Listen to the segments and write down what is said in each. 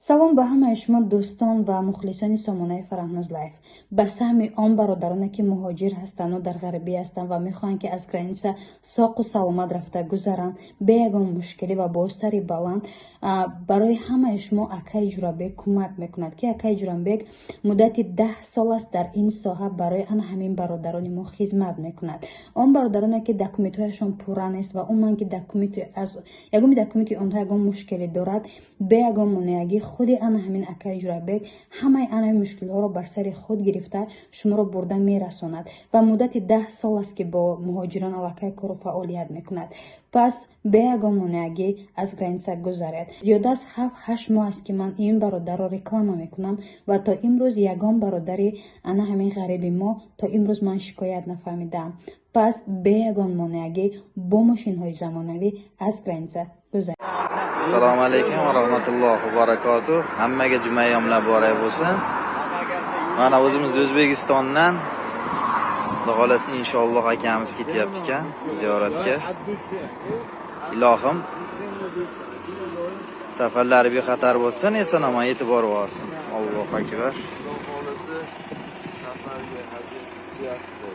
Салом ба ҳамаи шумо, дӯстон ва мухлисони сомонаи Фараҳноз Лайф. Ба саҳми он бародароне, ки муҳоҷир ҳастанду дар ғарбӣ ҳастанд ва мехоҳанд, ки аз граница соқу саломат рафта гузаранд бе ягон мушкилӣ ва бо сари баланд, барои ҳамаи шумо акаи Ҷурабек кӯмак мекунад, ки акаи Ҷурабек муддати 10 сол аст дар ин соҳа барои ана ҳамин бародарони мо хизмат мекунад. Он бародароне, ки документҳояшон пурра нест ва умуман ки документи аз ягони документи онҳо ягон мушкилӣ дорад, бе ягон монеагӣ худи ана ҳамин акаи Ҷурабек ҳамаи ана мушкилҳоро бар сари худ гирифта, шуморо бурда мерасонад ва муддати 10 сол аст, ки бо муҳоҷирон аллакай кору фаъолият мекунад. Пас бе ягон монеагӣ аз граница гузаред. Зиёда аз 7-8 моҳ аст, ки ман ин бародарро реклама мекунам ва то имрӯз ягон бародари ана ҳамин ғариби мо то имрӯз ман шикоят нафаҳмидаам. Пас бе ягон монеагӣ бо мошинҳои замонавӣ аз граница гузаред. Assalomu alaykum va rahmatullohi va barakatuh. Hammaga juma ayyomlar muborak bo'lsin. Mana o'zimiz O'zbekistondan, Xudo xolasa, inshaalloh, akamiz ketyapti ekan ziyoratga. Ilohim, safarlari bexatar bo'lsin, eson omon yetib borib olsin. Allohu akbar. Xudo xohlasa, safarga hajga ketyapti.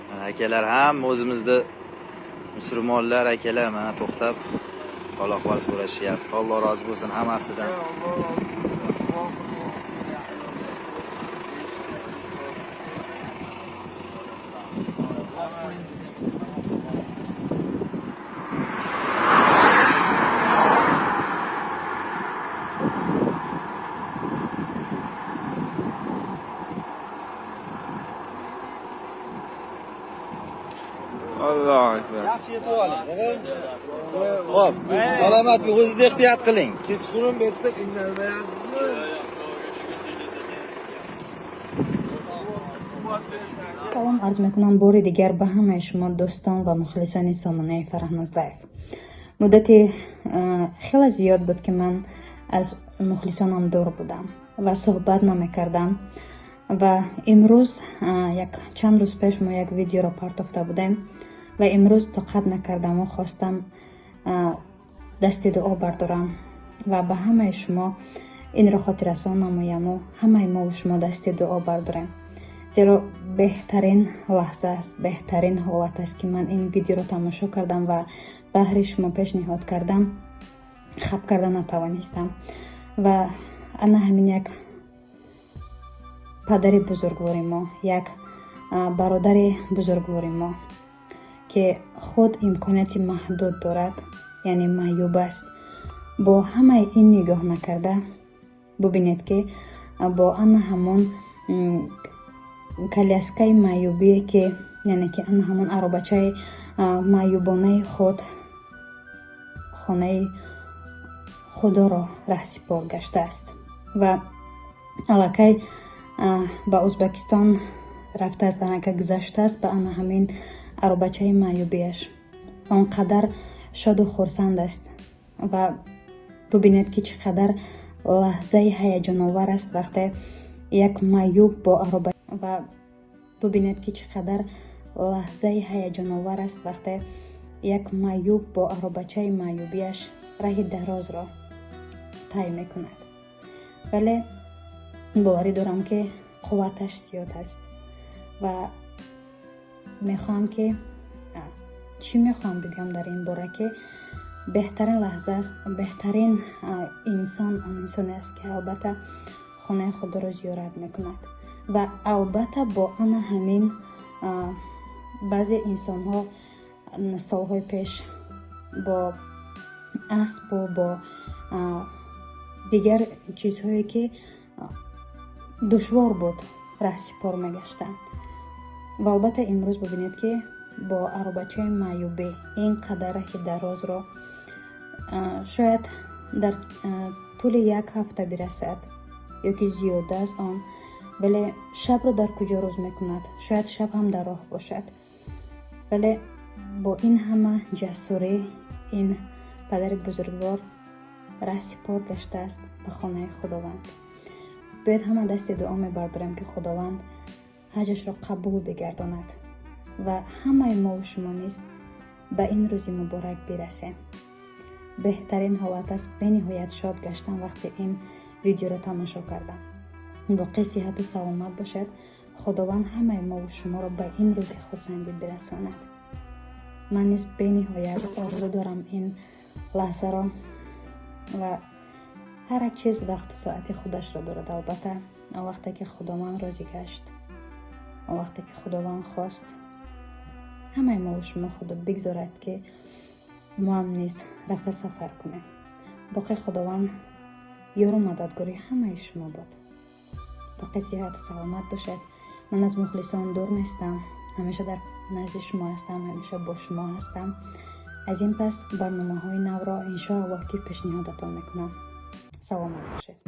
Mana akalar, hamma o'zimizda musulmonlar akalar mana to'xtab hol ahvol so'rashyapti. Alloh rozi bo'lsin hammasidan. Alloh rozi bo'lsin. Alloh bo'lsin. Allohu akbar. Yaxshi yetib oling. Xo'p, salomat, o'zingizni ehtiyot qiling. Kechqurun bu yerda qiynalmayapsizmi? Салом арз мекунам бори дигар ба ҳамаи шумо, дӯстон ва мухлисони сомонаи Фараҳноз Лайф. Муддати хеле зиёд буд, ки ман аз мухлисонам дур будам ва суҳбат намекардам ва имрӯз, як чанд рӯз пеш мо як видеоро партофта будем ва имрӯз тоқат накардаму хостам дасти дуо бардорам ва ба ҳамаи шумо инро хотиррасон намояму ҳамаи мову шумо дасти дуо бардорем, зеро беҳтарин лаҳза аст, беҳтарин ҳолат аст, ки ман ин видеоро тамошо кардам ва баҳри шумо пешниҳод кардам, хаб карда натавонистам. Ва ана ҳамин як падари бузургвори мо, як бародари бузургвори мо, ки худ имконияти маҳдуд дорад, яъне маъюб аст, бо ҳамаи ин нигоҳ накарда, бубинед, ки бо ана ҳамон коляскаи маъюбие, ки яъне ки ана ҳамон аробачаи маъюбонаи худ хонаи Худоро раҳсипор гаштааст ва аллакай ба Ӯзбекистон рафтааст, аллакай гузаштааст ба ана ҳамин аробачаи маъюбиаш. Он қадар шоду хурсанд аст ва бубинед, ки чӣ қадар лаҳзаи ҳаяҷоновар аст, вақте як маъюб бо ароба ва бубинед, ки чӣ қадар лаҳзаи ҳаяҷоновар аст, вақте як маъюб бо аробачаи маъюбиаш раҳи дарозро тай мекунад. Вале боварӣ дорам, ки қувваташ зиёд аст ва мехоҳам ки чӣ мехоҳам бигӯям дар ин бора, ки беҳтарин лаҳза аст, беҳтарин инсон он инсоне аст, ки албатта хонаи Худоро зиёрат мекунад ва албатта бо ана ҳамин баъзе инсонҳо солҳои пеш бо аспу бо дигар чизҳое, ки душвор буд, раҳсипор мегаштанд ва албатта имрӯз бубинед, ки бо аробачаи маъюбӣ ин қадар раҳи дарозро шояд дар тӯли як ҳафта бирасад ё ки зиёда аз он, вале шабро дар куҷо рӯз мекунад? Шояд шаб ҳам дар роҳ бошад, вале бо ин ҳама ҷасурӣ ин падари бузургвор раҳсипор гаштааст ба хонаи Худованд. Биёед, ҳама дасти дуо мебардорем, ки Худованд ҳаҷашро қабул бигардонад ва ҳамаи мову шумо низ ба ин рӯзи муборак бирасем. Беҳтарин ҳолат аст. Бениҳоят шод гаштам, вақте ин видеоро тамошо кардам. Боқӣ сиҳату саломат бошад. Худованд ҳамаи мову шуморо ба ин рӯзи хурсандӣ бирасонад. Ман низ бениҳоят орзу дорам ин лаҳзаро ва ҳар як чиз вақту соати худашро дорад. Албатта, он вақте ки Худованд розӣ гашт, он вақте ки Худованд хост, ҳамаи мову шумо Худо бигзорад, ки моам низ рафта сафар кунем. Боқӣ Худованд ёру мададгори ҳамаи шумо бод. Боқӣ сиҳату саломат бошед. Ман аз мухлисон дур нестам, ҳамеша дар назди шумо ҳастам, ҳамеша бо шумо ҳастам. Аз ин пас барномаҳои навро, иншоаллоҳ, ки пешниҳодатон мекунам. Саломат бошед.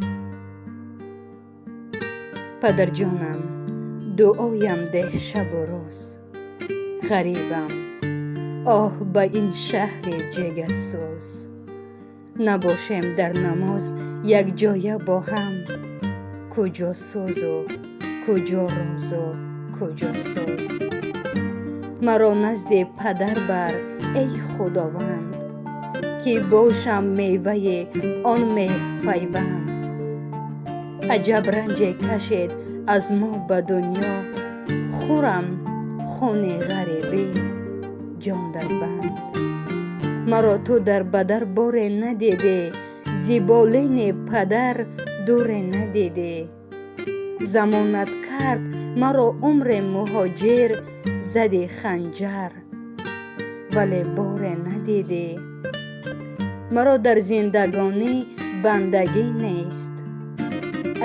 Падарҷонам, дуоям деҳ шабу рӯз. Ғарибам, оҳ, ба ин шаҳри ҷигарсӯз. Набошем дар намоз якҷоя бо ҳам, куҷо сӯзу, куҷо розу, куҷо сӯз? Маро назди падар бар, эй Худованд, ки бошам меваи он меҳрпайванд. Аҷаб ранҷе кашед аз мо ба дунё, хӯрам хуни ғарибӣ, ҷон дар банд. Маро ту дар бадар боре надидӣ, зи болини падар дуре надидӣ. Замонат кард маро умре муҳоҷир, зади ханҷар, вале боре надидӣ. Маро дар зиндагонӣ бандагӣ нест,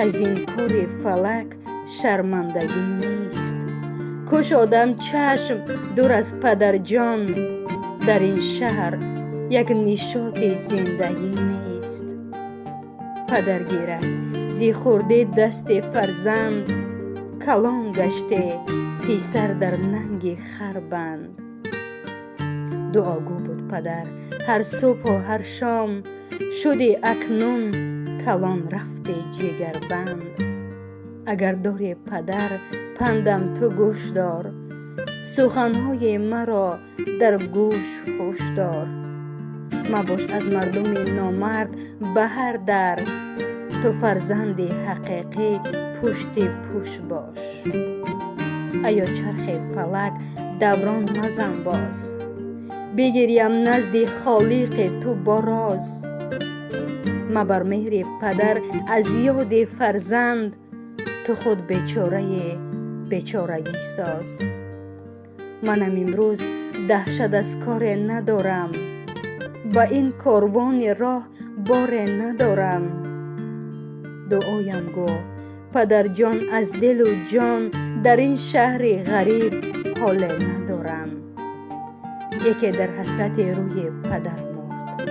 аз ин кори фалак шармандагӣ нест. Кушодам чашм дур аз падарҷон, дар ин шаҳр як нишоти зиндагӣ нест. Падар гирад зи хурдӣ дасти фарзанд, калон гаште, писар дар нанги хар банд. Дуогӯ буд падар ҳар субҳу ҳар шом, шуди акнун калон, рафте ҷигарбанд. Агар дори, падар, пандам ту гӯш дор, суханҳои маро дар гӯш ҳуш дор. Мабош аз мардуми номард ба ҳар дар, ту фарзанди ҳақиқӣ, пушти пӯш бош. Аё чархи фалак, даврон мазан боз, бигирям назди Холиқи ту бо роз. Мабар меҳри падар аз ёди фарзанд, ту худ бечорае, бечорагӣ соз. Манам имрӯз даҳшат аз коре надорам, ба ин корвони роҳ боре надорам. Дуоям гӯ, падарҷон, аз дилу ҷон, дар ин шаҳри ғариб ҳоле надорам. Яке дар ҳасрати рӯи падар мурд,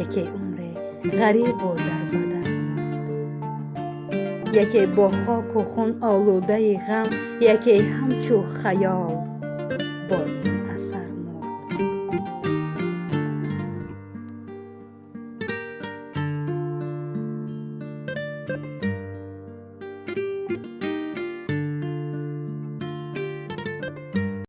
яке умре ғарибу дарбадар мурд, яке бо хоку хун олудаи ғам, яке ҳамчу хаёл бо